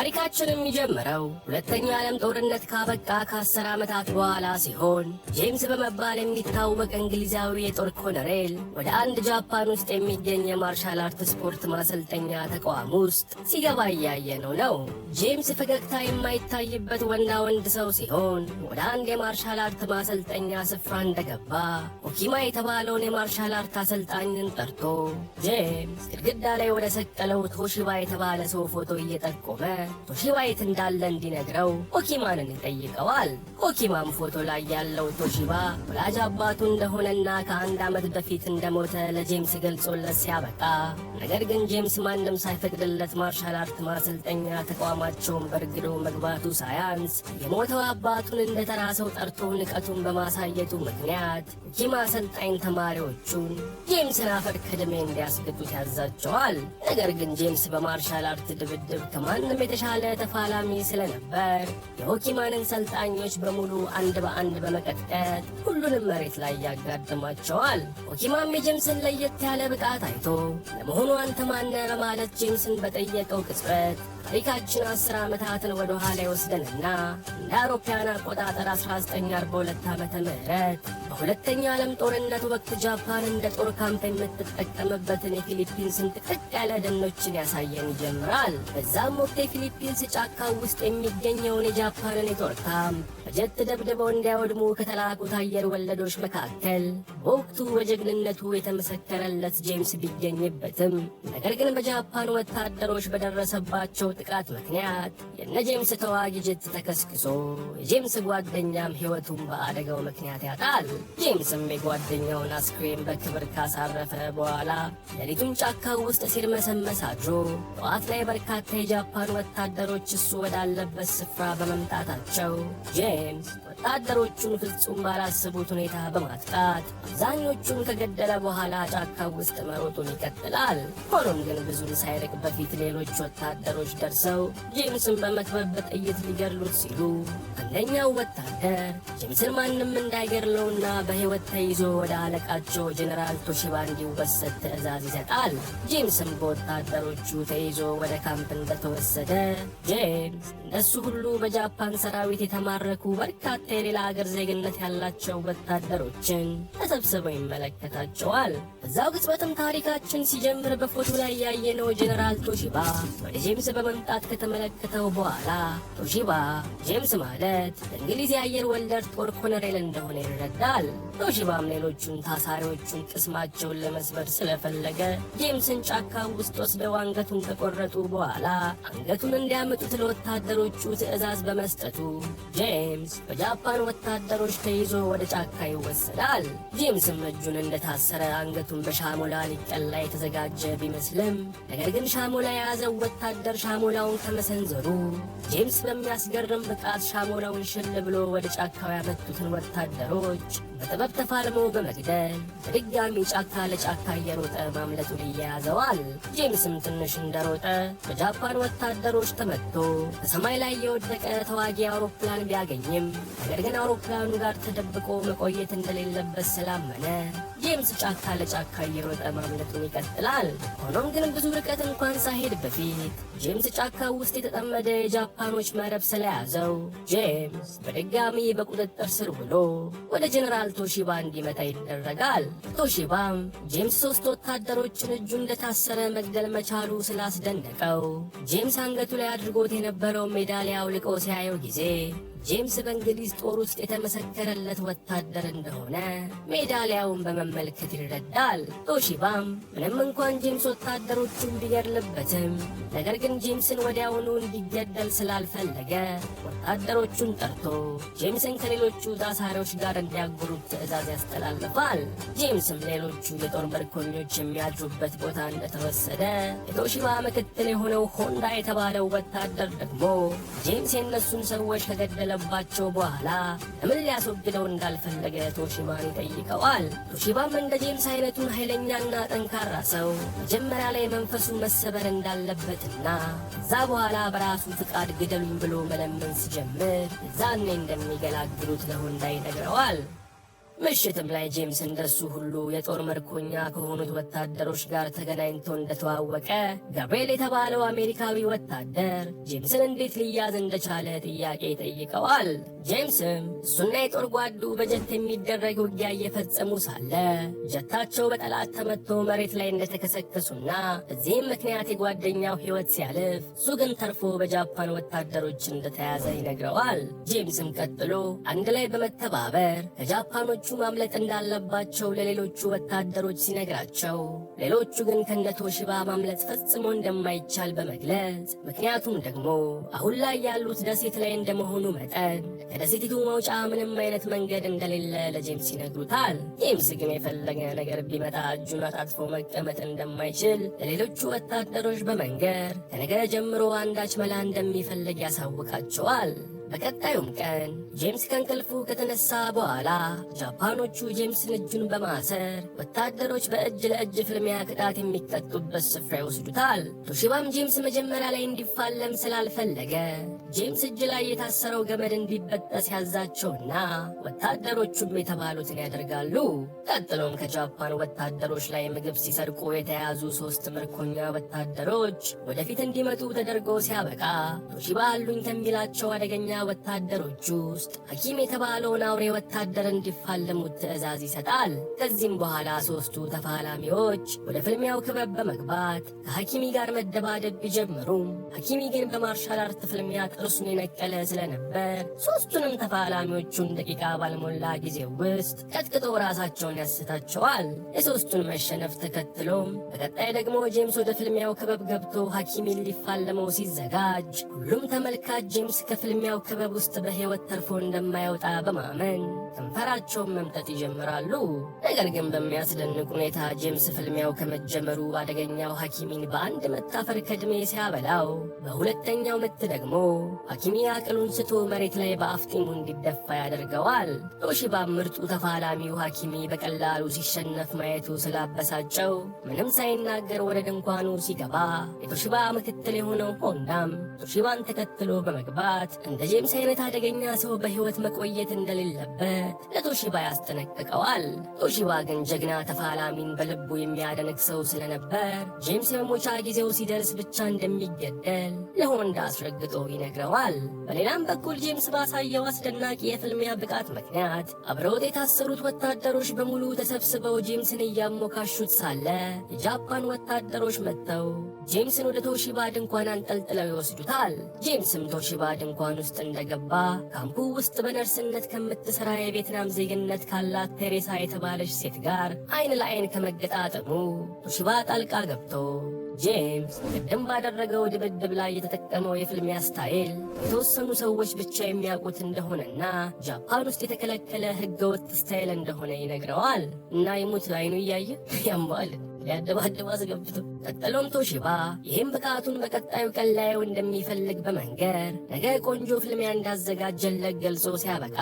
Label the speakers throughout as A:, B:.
A: ታሪካችን የሚጀምረው ሁለተኛው የዓለም ጦርነት ካበቃ ከ10 ዓመታት በኋላ ሲሆን፣ ጄምስ በመባል የሚታወቅ እንግሊዛዊ የጦር ኮሎኔል ወደ አንድ ጃፓን ውስጥ የሚገኝ የ martial art ስፖርት ማሰልጠኛ ተቋም ውስጥ ሲገባ እያየነው ነው። ጄምስ ፈገግታ የማይታይበት ወንዳ ወንድ ሰው ሲሆን፣ ወደ አንድ የ martial art ማሰልጠኛ ስፍራ እንደገባ ኦኪማ የተባለውን የ martial art አሰልጣኝን ጠርቶ ጄምስ ግድግዳ ላይ ወደ ሰቀለው ቶሺባ የተባለ ሰው ፎቶ እየጠቆመ ቶሺባ የት እንዳለ እንዲነግረው ኦኪማንን ይጠይቀዋል። ኦኪማም ፎቶ ላይ ያለው ቶሺባ ወላጅ አባቱ እንደሆነና ከአንድ ዓመት በፊት እንደሞተ ለጄምስ ገልጾለት ሲያበቃ፣ ነገር ግን ጄምስ ማንም ሳይፈቅድለት martial art ማሰልጠኛ ተቋማቸውን በርግዶ መግባቱ ሳያንስ የሞተው አባቱን እንደ ተራ ሰው ጠርቶ ንቀቱን በማሳየቱ ምክንያት ኦኪማ አሰልጣኝ ተማሪዎቹን ጄምስን አፈር ከድሜ እንዲያስግጡት ያዛቸዋል። ነገር ግን ጄምስ በ martial art ድብድብ ከማንም የተሻለ ተፋላሚ ስለነበር የሆኪማንን ሰልጣኞች በሙሉ አንድ በአንድ በመቀጥቀጥ ሁሉንም መሬት ላይ ያጋድማቸዋል። ሆኪማም የጄምስን ለየት ያለ ብቃት አይቶ "ለመሆኑ አንተ ማነህ?" በማለት ጄምስን በጠየቀው ቅጽበት ታሪካችን 10 ዓመታትን ወደ ኋላ ይወስደንና እንደ አውሮፓውያን አቆጣጠር 1942 ዓመተ ምህረት በሁለተኛው ዓለም ጦርነት ወቅት ጃፓን እንደ ጦር ካምፕ የምትጠቀምበትን የፊሊፒንስን ጥቅጥቅ ያለ ደኖችን ያሳየን ይጀምራል። በዛም ወቅት የፊሊፒንስ ጫካ ውስጥ የሚገኘውን የጃፓንን የጦር ካምፕ በጀት ደብድበው እንዲያወድሙ ከተላኩት አየር ወለዶች መካከል በወቅቱ በጀግንነቱ የተመሰከረለት ጄምስ ቢገኝበትም፣ ነገር ግን በጃፓን ወታደሮች በደረሰባቸው ጥቃት ምክንያት የነ ጄምስ ተዋጊ ጀት ተከስክሶ የጄምስ ጓደኛም ሕይወቱን በአደጋው ምክንያት ያጣል። ጄምስም የጓደኛውን አስክሬን በክብር ካሳረፈ በኋላ ሌሊቱን ጫካ ውስጥ ሲርመሰመስ አድሮ ጠዋት ላይ በርካታ የጃፓን ወታደሮች እሱ ወዳለበት ስፍራ በመምጣታቸው ጄምስ ወታደሮቹን ፍጹም ባላሰቡት ሁኔታ በማጥቃት አብዛኞቹን ከገደለ በኋላ ጫካ ውስጥ መሮጡን ይቀጥላል። ሆኖም ግን ብዙም ሳይርቅ በፊት ሌሎች ወታደሮች ደርሰው ጄምስን በመክበብ በጥይት ሊገድሉት ሲሉ፣ አንደኛው ወታደር ጄምስን ማንም እንዳይገድለውና በሕይወት ተይዞ ወደ አለቃቸው ጀኔራል ቶሺባ እንዲወሰድ ትዕዛዝ ይሰጣል። ጄምስም በወታደሮቹ ተይዞ ወደ ካምፕ እንደተወሰደ ጄምስ እንደሱ ሁሉ በጃፓን ሰራዊት የተማረኩ በርካታ የሌላ ሀገር ዜግነት ያላቸው ወታደሮችን ተሰብስበው ይመለከታቸዋል። በዛው ቅጽበትም ታሪካችን ሲጀምር በፎቶ ላይ ያየነው ጀኔራል ቶሺባ ወደ ጄምስ በመምጣት ከተመለከተው በኋላ፣ ቶሺባ ጄምስ ማለት በእንግሊዝ የአየር ወለድ ጦር ኮሎኔል እንደሆነ ይረዳል። ቶሺባም ሌሎቹን ታሳሪዎቹን ቅስማቸውን ለመስበር ስለፈለገ ጄምስን ጫካ ውስጥ ወስደው አንገቱን ከቆረጡ በኋላ አንገቱን እንዲያመጡት ለወታደሮቹ ትዕዛዝ በመስጠቱ ጄምስ በጃፓን ወታደሮች ተይዞ ወደ ጫካ ይወሰዳል። ጄምስም እጁን እንደታሰረ አንገቱን በሻሞላ ሊቀላ የተዘጋጀ ቢመስልም፣ ነገር ግን ሻሞላ የያዘው ወታደር ሻሞላውን ከመሰንዘሩ ጄምስ በሚያስገርም ብቃት ሻሞላውን ሽል ብሎ ወደ ጫካው ያመጡትን ወታደሮች በጥበብ ተፋልሞ በመግደል በድጋሚ ጫካ ለጫካ እየሮጠ ማምለጡን ይያያዘዋል። ጄምስም ትንሽ እንደሮጠ በጃፓን ወታደሮች ተመትቶ ከሰማይ ላይ የወደቀ ተዋጊ አውሮፕላን ቢያገኝም፣ ነገር ግን አውሮፕላኑ ጋር ተደብቆ መቆየት እንደሌለበት ስላመነ ጄምስ ጫካ ለጫካ እየሮጠ ማምለጡን ይቀጥላል። ሆኖም ግን ብዙ ርቀት እንኳን ሳይሄድ በፊት ጄምስ ጫካ ውስጥ የተጠመደ የጃፓኖች መረብ ስለያዘው ጄምስ በድጋሚ በቁጥጥር ስር ውሎ ወደ ጀነራል ቶሺባ እንዲመጣ ይደረጋል። ቶሺባም ጄምስ ሶስት ወታደሮችን እጁ እንደታሰረ መግደል መቻሉ ስላስደነቀው ጄምስ አንገቱ ላይ አድርጎት የነበረው ሜዳሊያ አውልቆ ሲያየው ጊዜ ጄምስ በእንግሊዝ ጦር ውስጥ የተመሰከረለት ወታደር እንደሆነ ሜዳሊያውን በመመልከት ይረዳል። ቶሺባም ምንም እንኳን ጄምስ ወታደሮቹን ቢገድልበትም፣ ነገር ግን ጄምስን ወዲያውኑ እንዲገደል ስላልፈለገ ወታደሮቹን ጠርቶ ጄምስን ከሌሎቹ ታሳሪዎች ጋር እንዲያጉሩት ትዕዛዝ ያስተላልፋል። ጄምስም ሌሎቹ የጦር ምርኮኞች የሚያድሩበት ቦታ እንደተወሰደ የቶሺባ ምክትል የሆነው ሆንዳ የተባለው ወታደር ደግሞ ጄምስ የእነሱን ሰዎች ከገደለባቸው በኋላ ለምን ሊያስወግደው እንዳልፈለገ ቶሺባን ይጠይቀዋል። ቶሺባም እንደ ጄምስ አይነቱን ኃይለኛና ጠንካራ ሰው መጀመሪያ ላይ መንፈሱ መሰበር እንዳለበትና ከዛ በኋላ በራሱ ፍቃድ ግደሉኝ ብሎ መለመን ሲጀምር ዛኔ እንደሚገላግሉት ለሆንዳ ይነግረዋል። ምሽትም ላይ ጄምስ እንደሱ ሁሉ የጦር ምርኮኛ ከሆኑት ወታደሮች ጋር ተገናኝቶ እንደተዋወቀ ጋብርኤል የተባለው አሜሪካዊ ወታደር ጄምስን እንዴት ሊያዝ እንደቻለ ጥያቄ ይጠይቀዋል። ጄምስም እሱና የጦር ጓዱ በጀት የሚደረግ ውጊያ እየፈጸሙ ሳለ ጀታቸው በጠላት ተመቶ መሬት ላይ እንደተከሰከሱና በዚህም ምክንያት የጓደኛው ሕይወት ሲያልፍ እሱ ግን ተርፎ በጃፓን ወታደሮች እንደተያዘ ይነግረዋል። ጄምስም ቀጥሎ አንድ ላይ በመተባበር ከጃፓኖቹ ማምለጥ እንዳለባቸው ለሌሎቹ ወታደሮች ሲነግራቸው፣ ሌሎቹ ግን ከነቶሺባ ማምለጥ ፈጽሞ እንደማይቻል በመግለጽ፣ ምክንያቱም ደግሞ አሁን ላይ ያሉት ደሴት ላይ እንደመሆኑ መጠን ከደሴቲቱ መውጫ ምንም አይነት መንገድ እንደሌለ ለጄምስ ይነግሩታል። ጄምስ ግን የፈለገ ነገር ቢመጣ እጁን አጣጥፎ መቀመጥ እንደማይችል ለሌሎቹ ወታደሮች በመንገር ከነገ ጀምሮ አንዳች መላ እንደሚፈልግ ያሳውቃቸዋል። በቀጣዩም ቀን ጄምስ ከእንቅልፉ ከተነሳ በኋላ ጃፓኖቹ ጄምስን እጁን በማሰር ወታደሮች በእጅ ለእጅ ፍልሚያ ቅጣት የሚቀጡበት ስፍራ ይወስዱታል። ቶሺባም ጄምስ መጀመሪያ ላይ እንዲፋለም ስላልፈለገ ጄምስ እጅ ላይ የታሰረው ገመድ እንዲበጠስ ያዛቸውና ወታደሮቹም የተባሉትን ያደርጋሉ። ቀጥሎም ከጃፓን ወታደሮች ላይ ምግብ ሲሰርቁ የተያዙ ሶስት ምርኮኛ ወታደሮች ወደፊት እንዲመጡ ተደርጎ ሲያበቃ፣ ቶሺባ አሉኝ ከሚላቸው አደገኛ ወታደሮች ውስጥ ሐኪም የተባለውን አውሬ ወታደር እንዲፋለሙት ትዕዛዝ ይሰጣል። ከዚህም በኋላ ሶስቱ ተፋላሚዎች ወደ ፍልሚያው ክበብ በመግባት ከሐኪሚ ጋር መደባደብ ቢጀምሩም፣ ሐኪሚ ግን በ martial art ፍልሚያ ጥርሱን የነቀለ ስለነበር ሶስቱንም ተፋላሚዎቹን ደቂቃ ባልሞላ ጊዜ ውስጥ ቀጥቅጦ ራሳቸውን ያስታቸዋል። የሶስቱን መሸነፍ ተከትሎም በቀጣይ ደግሞ ጄምስ ወደ ፍልሚያው ክበብ ገብቶ ሐኪሚን ሊፋለመው ሲዘጋጅ፣ ሁሉም ተመልካች ጄምስ ከፍልሚያው ክበብ ውስጥ በሕይወት ተርፎ እንደማይወጣ በማመን ከንፈራቸውን መምጠጥ ይጀምራሉ። ነገር ግን በሚያስደንቅ ሁኔታ ጄምስ ፍልሚያው ከመጀመሩ አደገኛው ሐኪሚን በአንድ ምት አፈር ከድሜ ሲያበላው፣ በሁለተኛው ምት ደግሞ ሐኪሚ አቅሉን ስቶ መሬት ላይ በአፍጢሙ እንዲደፋ ያደርገዋል። ቶሺባ ምርጡ ተፋላሚው ሐኪሚ በቀላሉ ሲሸነፍ ማየቱ ስላበሳጨው ምንም ሳይናገር ወደ ድንኳኑ ሲገባ፣ የቶሺባ ምክትል የሆነው ሆንዳም ቶሺባን ተከትሎ በመግባት እንደ ጄምስ አይነት አደገኛ ሰው በሕይወት መቆየት እንደሌለበት ለቶሺባ ያስጠነቅቀዋል። ቶሺባ ግን ጀግና ተፋላሚን በልቡ የሚያደንቅ ሰው ስለነበር ጄምስ የመሞቻ ጊዜው ሲደርስ ብቻ እንደሚገደል ለሆንዳ አስረግጦ ይነግረዋል። በሌላም በኩል ጄምስ ባሳየው አስደናቂ የፍልሚያ ብቃት ምክንያት አብረውት የታሰሩት ወታደሮች በሙሉ ተሰብስበው ጄምስን እያሞካሹት ሳለ፣ የጃፓን ወታደሮች መጥተው ጄምስን ወደ ቶሺባ ድንኳን አንጠልጥለው ይወስዱታል። ጄምስም ቶሺባ ድንኳን ውስጥ እንደገባ ካምፑ ውስጥ በነርስነት ከምትሰራ የቬትናም ዜግነት ካላት ቴሬሳ የተባለች ሴት ጋር አይን ለአይን ከመገጣጠሙ ቶሺባ ጣልቃ ገብቶ ጄምስ ቅድም ባደረገው ድብድብ ላይ የተጠቀመው የፍልሚያ style የተወሰኑ ሰዎች ብቻ የሚያውቁት እንደሆነና ጃፓን ውስጥ የተከለከለ ህገወጥ style እንደሆነ ይነግረዋል። እና ይሙት አይኑ እያየ ያሟል ሊያደባድብ አስገብቶ። ቀጥሎም ቶሺባ ይህም ብቃቱን በቀጣዩ ቀን ላየው እንደሚፈልግ በመንገር ነገ ቆንጆ ፍልሚያ እንዳዘጋጀለት ገልጾ ሲያበቃ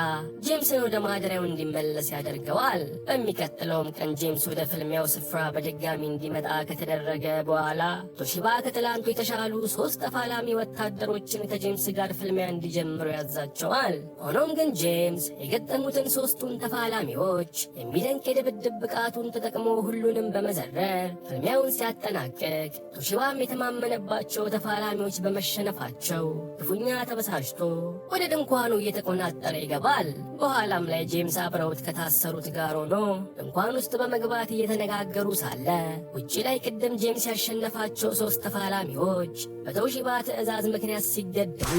A: ጄምስን ወደ ማደሪያው እንዲመለስ ያደርገዋል። በሚቀጥለውም ቀን ጄምስ ወደ ፍልሚያው ስፍራ በድጋሚ እንዲመጣ ከተደረገ በኋላ ቶሺባ ከትላንቱ የተሻሉ ሶስት ተፋላሚ ወታደሮችን ከጄምስ ጋር ፍልሚያ እንዲጀምሩ ያዛቸዋል። ሆኖም ግን ጄምስ የገጠሙትን ሶስቱን ተፋላሚዎች የሚደንቅ የድብድብ ብቃቱን ተጠቅሞ ሁሉንም በመዘረር ፍልሚያውን ሲያጠናቅቅ፣ ቶሺባም የተማመነባቸው ተፋላሚዎች በመሸነፋቸው ክፉኛ ተበሳጭቶ ወደ ድንኳኑ እየተቆናጠረ ይገባል። በኋላም ላይ ጄምስ አብረውት ከታሰሩት ጋር ሆኖ ድንኳን ውስጥ በመግባት እየተነጋገሩ ሳለ፣ ውጪ ላይ ቅድም ጄምስ ያሸነፋቸው ሶስት ተፋላሚዎች በቶሺባ ትዕዛዝ ምክንያት ሲገደሉ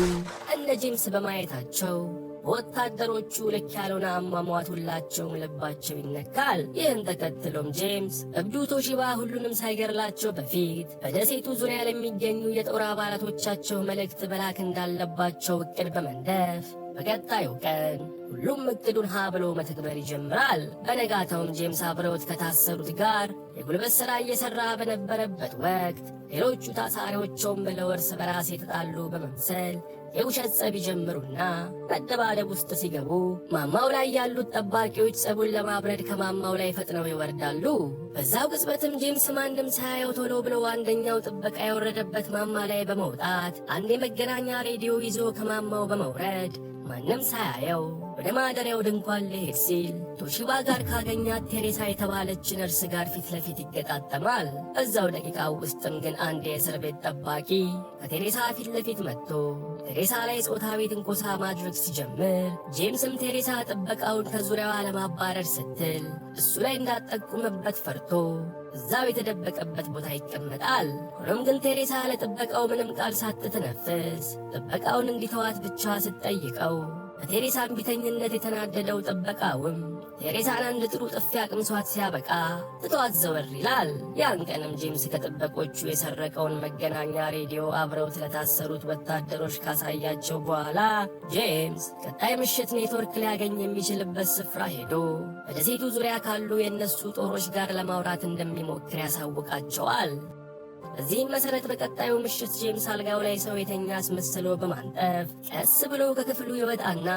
A: እነ ጄምስ በማየታቸው በወታደሮቹ ልክ ያልሆነ አሟሟት ሁላቸውም ልባቸው ይነካል። ይህን ተከትሎም ጄምስ እብዱ ቶሺባ ሁሉንም ሳይገድላቸው በፊት በደሴቱ ዙሪያ ለሚገኙ የጦር አባላቶቻቸው መልእክት መላክ እንዳለባቸው እቅድ በመንደፍ በቀጣዩ ቀን ሁሉም እቅዱን ሀ ብሎ መተግበር ይጀምራል። በነጋታውም ጄምስ አብረውት ከታሰሩት ጋር የጉልበት ሥራ እየሠራ በነበረበት ወቅት ሌሎቹ ታሳሪዎቸውም ብለው እርስ በራስ የተጣሉ በመምሰል የውሸት ጸብ ይጀምሩና መደባደብ ውስጥ ሲገቡ ማማው ላይ ያሉት ጠባቂዎች ጸቡን ለማብረድ ከማማው ላይ ፈጥነው ይወርዳሉ። በዛው ቅጽበትም ጄምስ ማንም ሳያየው ቶሎ ብሎ አንደኛው ጥበቃ የወረደበት ማማ ላይ በመውጣት አንድ የመገናኛ ሬዲዮ ይዞ ከማማው በመውረድ ማንም ሳያየው ወደ ማደሪያው ድንኳን ሊሄድ ሲል ቶሺባ ጋር ካገኛት ቴሬሳ የተባለች ነርስ ጋር ፊት ለፊት ይገጣጠማል። እዛው ደቂቃ ውስጥም ግን አንድ የእስር ቤት ጠባቂ ከቴሬሳ ፊት ለፊት መጥቶ ቴሬሳ ላይ ጾታዊ ትንኮሳ ማድረግ ሲጀምር፣ ጄምስም ቴሬሳ ጥበቃውን ከዙሪያዋ ለማባረር ስትል እሱ ላይ እንዳትጠቁምበት ፈርቶ እዛው የተደበቀበት ቦታ ይቀመጣል። ሆኖም ግን ቴሬሳ ለጥበቃው ምንም ቃል ሳትተነፍስ ጥበቃውን እንዲተዋት ብቻ ስትጠይቀው፣ በቴሬሳ እምቢተኝነት የተናደደው ጥበቃውም ቴሬሳን አንድ ጥሩ ጥፊ አቅምሷት ሲያበቃ ትቷት ዘወር ይላል። ያን ቀንም ጄምስ ከጥበቆቹ የሰረቀውን መገናኛ ሬዲዮ አብረውት ለታሰሩት ወታደሮች ካሳያቸው በኋላ፣ ጄምስ ቀጣይ ምሽት ኔትወርክ ሊያገኝ የሚችልበት ስፍራ ሄዶ በደሴቱ ዙሪያ ካሉ የእነሱ ጦሮች ጋር ለማውራት እንደሚሞክር ያሳውቃቸዋል። በዚህም መሰረት በቀጣዩ ምሽት ጄምስ አልጋው ላይ ሰው የተኛ አስመስሎ በማንጠፍ ቀስ ብሎ ከክፍሉ ይወጣና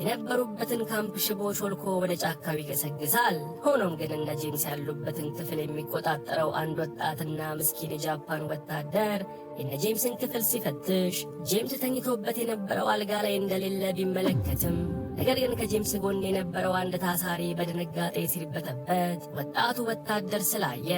A: የነበሩበትን ካምፕ ሽቦ ሾልኮ ወደ ጫካው ይገሰግሳል። ሆኖም ግን እነ ጄምስ ያሉበትን ክፍል የሚቆጣጠረው አንድ ወጣትና ምስኪን የጃፓን ወታደር የነ ጄምስን ክፍል ሲፈትሽ ጄምስ ተኝቶበት የነበረው አልጋ ላይ እንደሌለ ቢመለከትም፣ ነገር ግን ከጄምስ ጎን የነበረው አንድ ታሳሪ በድንጋጤ ሲርበተበት ወጣቱ ወታደር ስላየ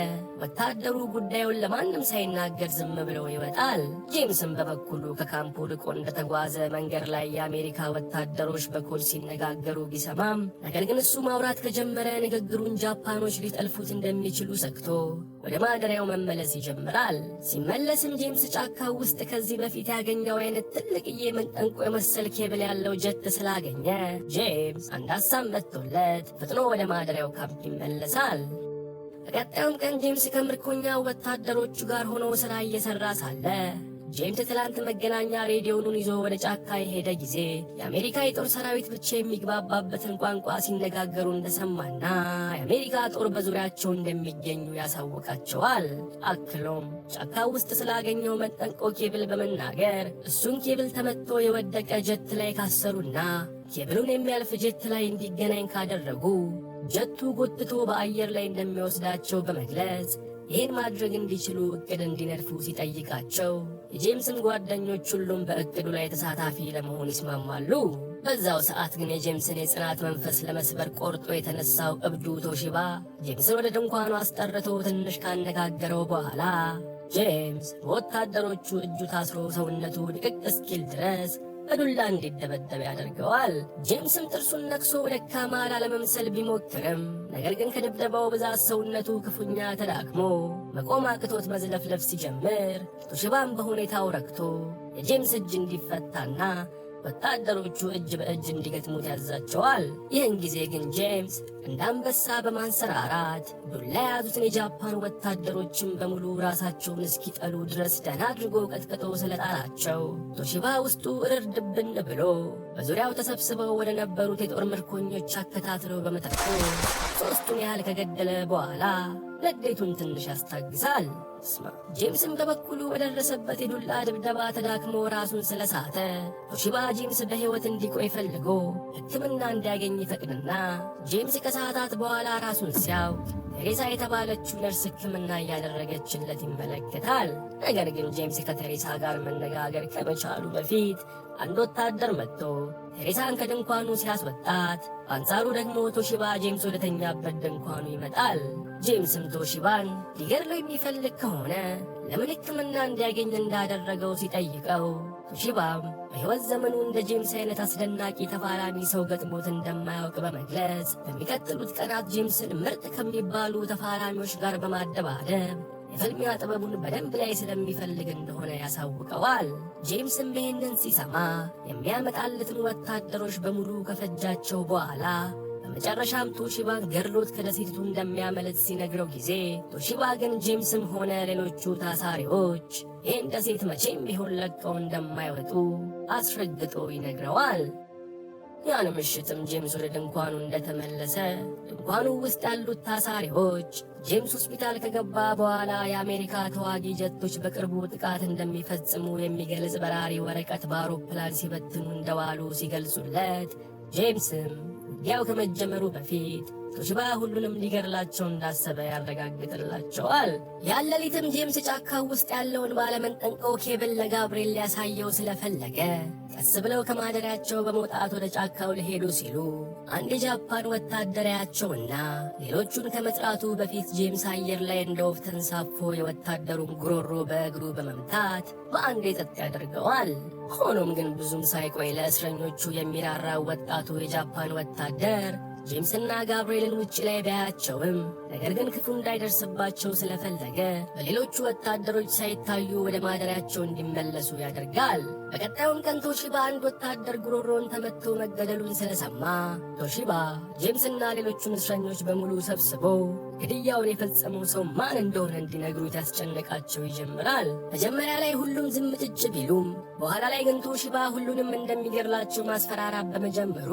A: ወታደሩ ጉዳዩን ለማንም ሳይናገር ዝም ብሎ ይወጣል። ጄምስም በበኩሉ ከካምፑ ርቆ እንደተጓዘ መንገድ ላይ የአሜሪካ ወታደሮች በኮድ ሲነጋገሩ ቢሰማም፣ ነገር ግን እሱ ማውራት ከጀመረ ንግግሩን ጃፓኖች ሊጠልፉት እንደሚችሉ ሰግቶ ወደ ማደሪያው መመለስ ይጀምራል። ሲመለስም ጄምስ ጫካ ውስጥ ከዚህ በፊት ያገኘው አይነት ትልቅዬ መንጠንቆ የመሰል ኬብል ያለው ጀት ስላገኘ ጄምስ አንድ ሀሳብ መጥቶለት ፈጥኖ ወደ ማደሪያው ካምፕ ይመለሳል። በቀጣዩም ቀን ጄምስ ከምርኮኛ ወታደሮቹ ጋር ሆኖ ስራ እየሰራ ሳለ፣ ጄምስ ትላንት መገናኛ ሬዲዮኑን ይዞ ወደ ጫካ የሄደ ጊዜ የአሜሪካ የጦር ሰራዊት ብቻ የሚግባባበትን ቋንቋ ሲነጋገሩ እንደሰማና የአሜሪካ ጦር በዙሪያቸው እንደሚገኙ ያሳውቃቸዋል። አክሎም ጫካ ውስጥ ስላገኘው መጠንቆ ኬብል በመናገር እሱን ኬብል ተመትቶ የወደቀ ጀት ላይ ካሰሩና ኬብሉን የሚያልፍ ጀት ላይ እንዲገናኝ ካደረጉ ጀቱ ጎትቶ በአየር ላይ እንደሚወስዳቸው በመግለጽ ይህን ማድረግ እንዲችሉ እቅድ እንዲነድፉ ሲጠይቃቸው፣ የጄምስን ጓደኞች ሁሉም በእቅዱ ላይ ተሳታፊ ለመሆን ይስማማሉ። በዛው ሰዓት ግን የጄምስን የጽናት መንፈስ ለመስበር ቆርጦ የተነሳው እብዱ ቶሺባ ጄምስን ወደ ድንኳኑ አስጠርቶ ትንሽ ካነጋገረው በኋላ፣ ጄምስ በወታደሮቹ እጁ ታስሮ ሰውነቱ ድቅቅ እስኪል ድረስ በዱላ እንዲደበደብ ያደርገዋል። ጄምስም ጥርሱን ነክሶ ደካማ ላለመምሰል ቢሞክርም፣ ነገር ግን ከድብደባው ብዛት ሰውነቱ ክፉኛ ተዳክሞ መቆም አቅቶት መዝለፍለፍ ሲጀምር፣ ቶሺባም በሁኔታው ረክቶ የጄምስ እጅ እንዲፈታና ወታደሮቹ እጅ በእጅ እንዲገጥሙት ያዛቸዋል። ይህን ጊዜ ግን ጄምስ እንደ አንበሳ በማንሰራራት ዱላ የያዙትን የጃፓን ወታደሮችን በሙሉ ራሳቸውን እስኪጠሉ ድረስ ደህና አድርጎ ቀጥቅጦ ስለጣላቸው፣ ቶሺባ ውስጡ እርር ድብን ብሎ በዙሪያው ተሰብስበው ወደ ነበሩት የጦር ምርኮኞች አከታትለው በመተኮስ ሶስቱን ያህል ከገደለ በኋላ ንዴቱን ትንሽ ያስታግሳል። ስማ፣ ጄምስም በበኩሉ በደረሰበት የዱላ ድብደባ ተዳክሞ ራሱን ስለሳተ፣ ቶሺባ ጄምስ በሕይወት እንዲቆይ ፈልጎ ሕክምና እንዲያገኝ ይፈቅድና ጄምስ ከሰዓታት በኋላ ራሱን ሲያውቅ ቴሬሳ የተባለችው ነርስ ሕክምና እያደረገችለት ይመለከታል። ነገር ግን ጄምስ ከቴሬሳ ጋር መነጋገር ከመቻሉ በፊት አንድ ወታደር መጥቶ ቴሬሳን ከድንኳኑ ሲያስወጣት፣ በአንጻሩ ደግሞ ቶሺባ ጄምስ ወደተኛበት ድንኳኑ ይመጣል። ጄምስም ቶሺባን ሊገድለው የሚፈልግ ከሆነ ለምን ሕክምና እንዲያገኝ እንዳደረገው ሲጠይቀው፣ ቶሺባም በሕይወት ዘመኑ እንደ ጄምስ አይነት አስደናቂ ተፋላሚ ሰው ገጥሞት እንደማያውቅ በመግለጽ በሚቀጥሉት ቀናት ጄምስን ምርጥ ከሚባሉ ተፋላሚዎች ጋር በማደባደብ የፍልሚያ ጥበቡን በደንብ ላይ ስለሚፈልግ እንደሆነ ያሳውቀዋል። ጄምስም ይህንን ሲሰማ የሚያመጣለትን ወታደሮች በሙሉ ከፈጃቸው በኋላ በመጨረሻም ቶሺባን ገድሎት ከደሴቲቱ እንደሚያመልጥ ሲነግረው ጊዜ፣ ቶሺባ ግን ጄምስም ሆነ ሌሎቹ ታሳሪዎች ይህን ደሴት መቼም ቢሆን ለቀው እንደማይወጡ አስረግጦ ይነግረዋል። ያን ምሽትም ጄምስ ወደ ድንኳኑ እንደተመለሰ ድንኳኑ ውስጥ ያሉት ታሳሪዎች ጄምስ ሆስፒታል ከገባ በኋላ የአሜሪካ ተዋጊ ጀቶች በቅርቡ ጥቃት እንደሚፈጽሙ የሚገልጽ በራሪ ወረቀት በአውሮፕላን ሲበትኑ እንደዋሉ ሲገልጹለት፣ ጄምስም ውጊያው ከመጀመሩ በፊት ቶሺባ ሁሉንም ሊገድላቸው እንዳሰበ ያረጋግጥላቸዋል። ያን ሌሊትም ጄምስ ጫካው ውስጥ ያለውን ባለመንጠንቆ ኬብል ለጋብርኤል ሊያሳየው ስለፈለገ ቀስ ብለው ከማደሪያቸው በመውጣት ወደ ጫካው ሊሄዱ ሲሉ አንድ የጃፓን ወታደር ያያቸውና ሌሎቹን ከመጥራቱ በፊት ጄምስ አየር ላይ እንደ ወፍ ተንሳፎ የወታደሩን ጉሮሮ በእግሩ በመምታት በአንዴ ጸጥ ያደርገዋል። ሆኖም ግን ብዙም ሳይቆይ ለእስረኞቹ የሚራራው ወጣቱ የጃፓን ወታደር ጄምስና ጋብርኤልን ውጭ ላይ ቢያያቸውም ነገር ግን ክፉ እንዳይደርስባቸው ስለፈለገ በሌሎቹ ወታደሮች ሳይታዩ ወደ ማደሪያቸው እንዲመለሱ ያደርጋል። በቀጣዩም ቀን ቶሺባ አንድ ወታደር ጉሮሮን ተመቶ መገደሉን ስለሰማ ቶሺባ ጄምስና ሌሎቹን እስረኞች በሙሉ ሰብስቦ ግድያውን የፈጸመው ሰው ማን እንደሆነ እንዲነግሩት ያስጨንቃቸው ይጀምራል። መጀመሪያ ላይ ሁሉም ዝም ጭጭ ቢሉም በኋላ ላይ ግን ቶሺባ ሁሉንም እንደሚገድላቸው ማስፈራራት በመጀመሩ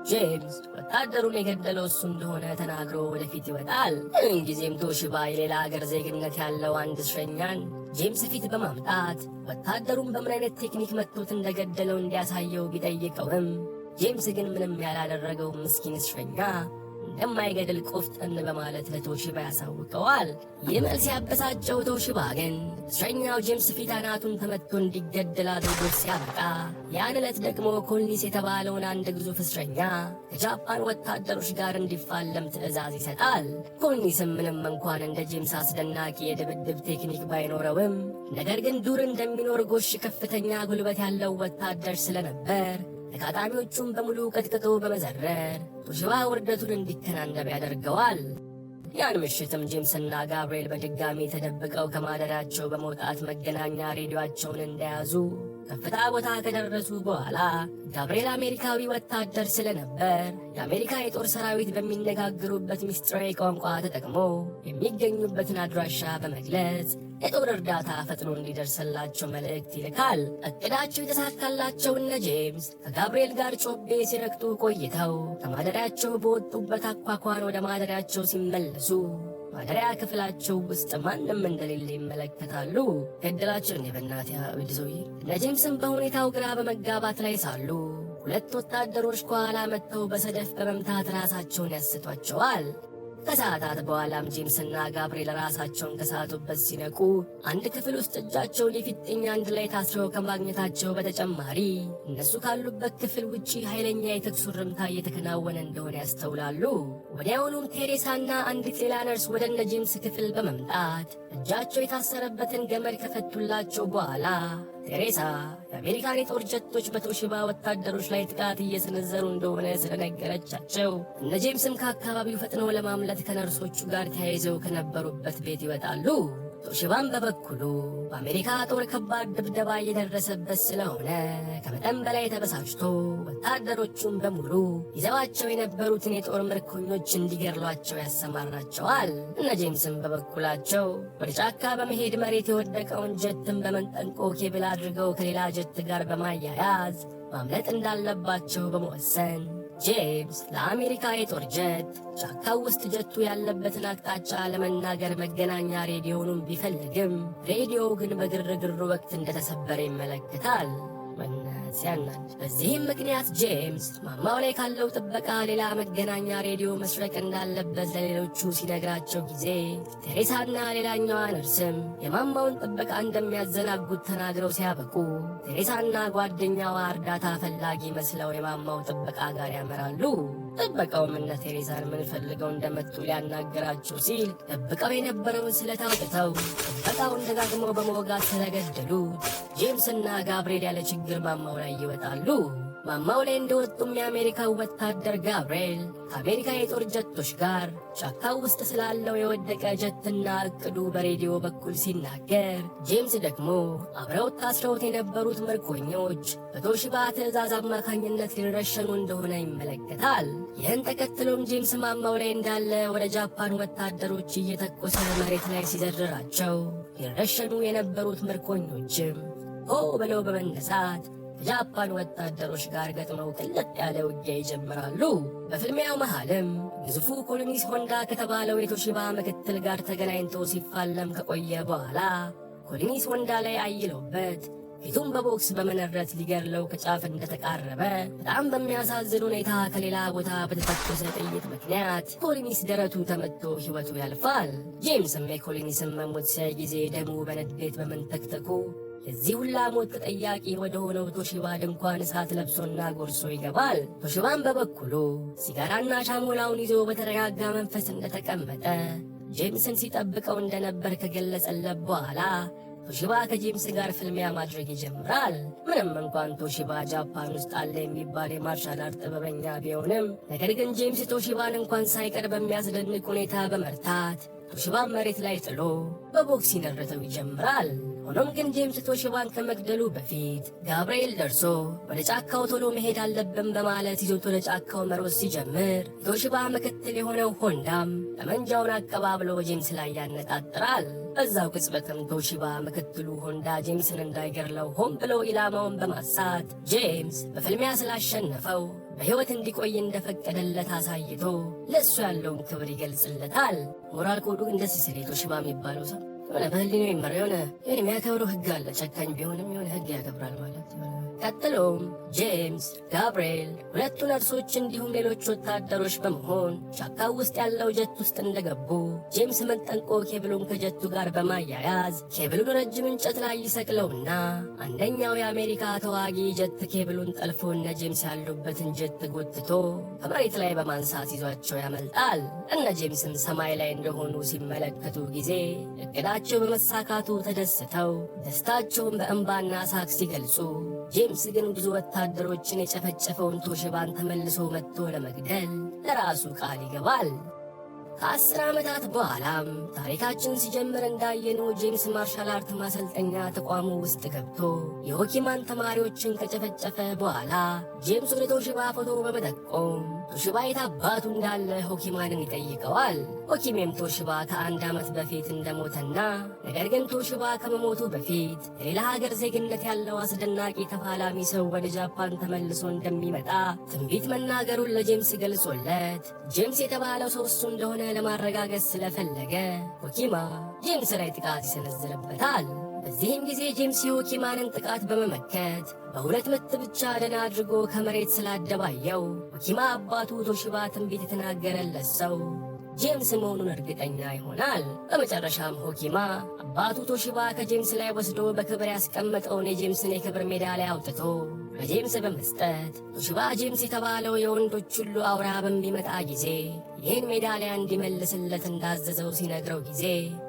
A: ጄምስ ወታደሩን የገደለው እሱ እንደሆነ ተናግሮ ወደፊት ይወጣል። ይህን ጊዜም ቶሺባ የሌላ አገር ዜግነት ያለው አንድ እስረኛን ጄምስ ፊት በማምጣት ወታደሩን በምን አይነት ቴክኒክ መትቶት እንደገደለው እንዲያሳየው ቢጠይቀውም ጄምስ ግን ምንም ያላደረገው ምስኪን እስረኛ እንደማይገድል ቆፍጠን በማለት ለቶሺባ ያሳውቀዋል። ይህ መልስ ያበሳጨው ቶሺባ ግን እስረኛው ጄምስ ፊት አናቱን ተመቶ እንዲገደል አድርጎ ሲያበቃ ያን ዕለት ደግሞ ኮልኒስ የተባለውን አንድ ግዙፍ እስረኛ ከጃፓን ወታደሮች ጋር እንዲፋለም ትዕዛዝ ይሰጣል። ኮልኒስም ምንም እንኳን እንደ ጄምስ አስደናቂ የድብድብ ቴክኒክ ባይኖረውም ነገር ግን ዱር እንደሚኖር ጎሽ ከፍተኛ ጉልበት ያለው ወታደር ስለነበር ተጋጣሚዎቹን በሙሉ ቀጥቅጦ በመዘረር ቶሺባ ውርደቱን እንዲከናነብ ያደርገዋል። ያን ምሽትም ጄምስና ጋብርኤል በድጋሚ ተደብቀው ከማደሪያቸው በመውጣት መገናኛ ሬዲዮአቸውን እንደያዙ ከፍታ ቦታ ከደረሱ በኋላ ጋብርኤል አሜሪካዊ ወታደር ስለነበር የአሜሪካ የጦር ሰራዊት በሚነጋገሩበት ምስጢራዊ ቋንቋ ተጠቅሞ የሚገኙበትን አድራሻ በመግለጽ የጦር እርዳታ ፈጥኖ እንዲደርስላቸው መልእክት ይልካል። እቅዳቸው የተሳካላቸው እነ ጄምስ ከጋብርኤል ጋር ጮቤ ሲረግጡ ቆይተው ከማደሪያቸው በወጡበት አኳኳን ወደ ማደሪያቸው ሲመለሱ ማደሪያ ክፍላቸው ውስጥ ማንም እንደሌለ ይመለከታሉ። ገደላቸው እንዴ በእናትህ እብድ ሰውዬ። እነ ጄምስም በሁኔታው ግራ በመጋባት ላይ ሳሉ ሁለት ወታደሮች ከኋላ መጥተው በሰደፍ በመምታት ራሳቸውን ያስቷቸዋል። ከሰዓታት በኋላም ጄምስና ጋብርኤል ራሳቸውን ከሳቱበት ሲነቁ አንድ ክፍል ውስጥ እጃቸውን የፊጥኝ አንድ ላይ ታስረው ከማግኘታቸው በተጨማሪ እነሱ ካሉበት ክፍል ውጪ ኃይለኛ የተኩስ ርምታ እየተከናወነ እንደሆነ ያስተውላሉ። ወዲያውኑም ቴሬሳና አንዲት ሌላ ነርስ ወደ እነ ጄምስ ክፍል በመምጣት እጃቸው የታሰረበትን ገመድ ከፈቱላቸው በኋላ ቴሬሳ የአሜሪካን የጦር ጀቶች በቶሺባ ወታደሮች ላይ ጥቃት እየሰነዘሩ እንደሆነ ስለነገረቻቸው እነ ጄምስም ከአካባቢው ፈጥነው ለማምለጥ ከነርሶቹ ጋር ተያይዘው ከነበሩበት ቤት ይወጣሉ። ቶሺባም በበኩሉ በአሜሪካ ጦር ከባድ ድብደባ እየደረሰበት ስለሆነ ከመጠን በላይ ተበሳጭቶ ወታደሮቹን በሙሉ ይዘዋቸው የነበሩትን የጦር ምርኮኞች እንዲገድሏቸው ያሰማራቸዋል። እነ ጄምስም በበኩላቸው ወደ ጫካ በመሄድ መሬት የወደቀውን ጀትን በመንጠንቆ ኬብል አድርገው ከሌላ ጀት ጋር በማያያዝ ማምለጥ እንዳለባቸው በመወሰን ጄምስ ለአሜሪካ የጦር ጀት ጫካው ውስጥ ጀቱ ያለበትን አቅጣጫ ለመናገር መገናኛ ሬዲዮኑን ቢፈልግም ሬዲዮው ግን በግርግሩ ወቅት እንደተሰበረ ይመለከታል። ሲያናድ። በዚህም ምክንያት ጄምስ ማማው ላይ ካለው ጥበቃ ሌላ መገናኛ ሬዲዮ መስረቅ እንዳለበት ለሌሎቹ ሲነግራቸው ጊዜ ቴሬሳና ሌላኛዋ ነርስም የማማውን ጥበቃ እንደሚያዘናጉት ተናግረው ሲያበቁ ቴሬሳና ጓደኛዋ እርዳታ ፈላጊ መስለው የማማው ጥበቃ ጋር ያመራሉ። ጥበቃውም እነ ቴሬሳን ምን ፈልገው እንደመጡ ሊያናገራቸው ሲል ደብቀው የነበረውን ስለት አውጥተው ጥበቃውን ደጋግመው በመወጋት ስለገደሉት ጄምስና ጋብርኤል ያለ ችግር ማማው ላይ ይወጣሉ። ማማው ላይ እንደወጡም የአሜሪካው ወታደር ጋብርኤል ከአሜሪካ የጦር ጀቶች ጋር ጫካው ውስጥ ስላለው የወደቀ ጀትና እቅዱ በሬዲዮ በኩል ሲናገር፣ ጄምስ ደግሞ አብረውት ታስረውት የነበሩት ምርኮኞች በቶሺባ ትዕዛዝ አማካኝነት ሊረሸኑ እንደሆነ ይመለከታል። ይህን ተከትሎም ጄምስ ማማው ላይ እንዳለ ወደ ጃፓን ወታደሮች እየተኮሰ መሬት ላይ ሲዘርራቸው ሊረሸኑ የነበሩት ምርኮኞችም ሆ ብለው በመነሳት ከጃፓን ወታደሮች ጋር ገጥመው ቅልጥ ያለ ውጊያ ይጀምራሉ። በፍልሚያው መሃልም ግዙፉ ኮሎኒስ ሆንዳ ከተባለው የቶሺባ ምክትል ጋር ተገናኝቶ ሲፋለም ከቆየ በኋላ ኮሎኒስ ሆንዳ ላይ አይለውበት ፊቱን በቦክስ በመነረት ሊገድለው ከጫፍ እንደተቃረበ በጣም በሚያሳዝን ሁኔታ ከሌላ ቦታ በተተኮሰ ጥይት ምክንያት ኮሊኒስ ደረቱ ተመቶ ሕይወቱ ያልፋል። ጄምስም የኮሊኒስን መሞት ሲያይ ጊዜ ደሙ በንዴት በመንተክተኩ የዚህ ሁላ ሞት ተጠያቂ ወደ ሆነው ቶሺባ ድንኳን እሳት ለብሶና ጎርሶ ይገባል። ቶሺባን በበኩሉ ሲጋራና ሻሞላውን ይዞ በተረጋጋ መንፈስ እንደተቀመጠ ጄምስን ሲጠብቀው እንደነበር ከገለጸለት በኋላ ቶሺባ ከጄምስ ጋር ፍልሚያ ማድረግ ይጀምራል። ምንም እንኳን ቶሺባ ጃፓን ውስጥ አለ የሚባል የ martial art ጥበበኛ ቢሆንም፣ ነገር ግን ጄምስ ቶሺባን እንኳን ሳይቀር በሚያስደንቅ ሁኔታ በመርታት ቶሺባን መሬት ላይ ጥሎ በቦክስ ይነርተው ይጀምራል። ሆኖም ግን ጄምስ ቶሺባን ከመግደሉ በፊት ጋብርኤል ደርሶ ወደ ጫካው ቶሎ መሄድ አለብን በማለት ይዞት ወደ ጫካው መሮጥ ሲጀምር ቶሺባ ምክትል የሆነው ሆንዳም ጠመንጃውን አቀባብሎ ጄምስ ላይ ያነጣጥራል። በዛው ቅጽበትም ቶሺባ ምክትሉ ሆንዳ ጄምስን እንዳይገድለው ሆን ብሎ ኢላማውን በማሳት ጄምስ በፍልሚያ ስላሸነፈው በሕይወት እንዲቆይ እንደፈቀደለት አሳይቶ ለእሱ ያለውን ክብር ይገልጽለታል። Moral code ኡ ግን ደስ ሲል፣ ቶሺባ የሚባለው ሰው የሆነ በህሊናው ይመራ፣ የሆነ የሚያከብረው ህግ አለ። ጨካኝ ቢሆንም የሆነ ህግ ያከብራል ማለት። ቀጥሎም ጄምስ፣ ጋብርኤል፣ ሁለቱ ነርሶች እንዲሁም ሌሎች ወታደሮች በመሆን ጫካው ውስጥ ያለው ጀት ውስጥ እንደገቡ ጄምስ መንጠንቆ ኬብሉን ከጀቱ ጋር በማያያዝ ኬብሉን ረጅም እንጨት ላይ ይሰቅለውና አንደኛው የአሜሪካ ተዋጊ ጀት ኬብሉን ጠልፎ እነ ጄምስ ያሉበትን ጀት ጎትቶ ከመሬት ላይ በማንሳት ይዟቸው ያመልጣል። እነ ጄምስም ሰማይ ላይ እንደሆኑ ሲመለከቱ ጊዜ እቅዳቸው በመሳካቱ ተደስተው ደስታቸውን በእንባና ሳቅ ሲገልጹ፣ ጄምስ ግን ብዙ ወታደሮችን የጨፈጨፈውን ቶሺባን ተመልሶ መጥቶ ለመግደል ለራሱ ቃል ይገባል። ከ10 ዓመታት በኋላም ታሪካችን ሲጀምር እንዳየነው ጄምስ martial art ማሰልጠኛ ተቋሙ ውስጥ ገብቶ የሆኪማን ተማሪዎችን ከጨፈጨፈ በኋላ ጄምስ ወደ ቶሺባ ፎቶ በመጠቆም ቶሺባ የት አባቱ እንዳለ ሆኪማንን ይጠይቀዋል። ሆኪሜም ቶሺባ ከአንድ ዓመት በፊት እንደሞተና ነገር ግን ቶሺባ ከመሞቱ በፊት የሌላ ሀገር ዜግነት ያለው አስደናቂ ተፋላሚ ሰው ወደ ጃፓን ተመልሶ እንደሚመጣ ትንቢት መናገሩን ለጄምስ ገልጾለት ጄምስ የተባለው ሰው እሱ እንደሆነ ለማረጋገጥ ስለፈለገ ሆኪማ ጄምስ ላይ ጥቃት ይሰነዝርበታል። በዚህም ጊዜ ጄምስ የሆኪማንን ጥቃት በመመከት በሁለት ምት ብቻ ደህና አድርጎ ከመሬት ስላደባየው ሆኪማ አባቱ ቶሺባ ትንቢት የተናገረለት ሰው ጄምስ መሆኑን እርግጠኛ ይሆናል። በመጨረሻም ሆኪማ አባቱ ቶሺባ ከጄምስ ላይ ወስዶ በክብር ያስቀመጠውን የጄምስን የክብር ሜዳሊያ አውጥቶ ለጄምስ በመስጠት ቶሺባ ጄምስ የተባለው የወንዶች ሁሉ አውራ በሚመጣ ጊዜ ይህን ሜዳሊያ እንዲመልስለት እንዳዘዘው ሲነግረው ጊዜ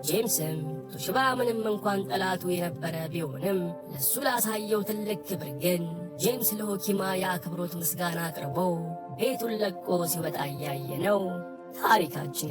A: ጄምስም ቶሺባ ምንም እንኳን ጠላቱ የነበረ ቢሆንም ለሱ ላሳየው ትልቅ ክብር ግን ጄምስ ለሆኪማ የአክብሮት ምስጋና አቅርቦ ቤቱን ለቆ ሲወጣ እያየ ነው ታሪካችን።